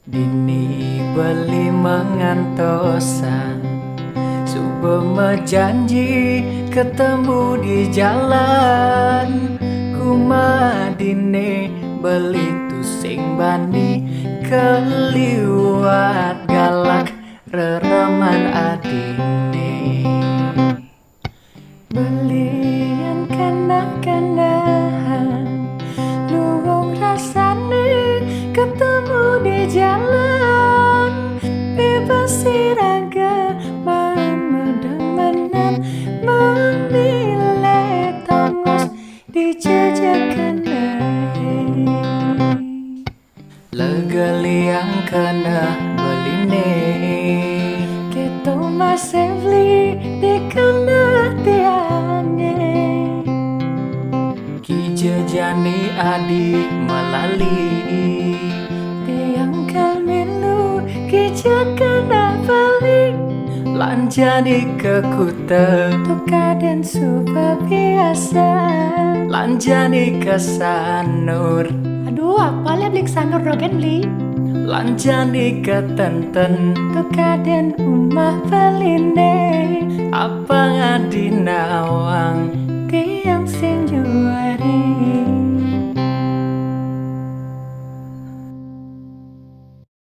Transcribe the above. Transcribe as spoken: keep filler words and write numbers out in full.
Dini beli mengantosan, suba majanji ketemu di jalan. Kuma dini beli tusing bani keliwat galak rereman adine. Belian kenah-kenahan, luwung rasane ketemu di jalan. Bebas siraga, man medeng-menen, memilih tongos di jejekenah. Lega liang kenah beline, keto masih beli di kenah tiange. Kija jani adi melali, tiang kal milu kija kenah beli. Lanjani ke kuta, tukaden suba biasa. Lanjani ke Sanur. Aduh, apa le beli ke Sanur dogen beli? Lanjani ke Tenten, tukaden umah beline. Apa ngadi nawang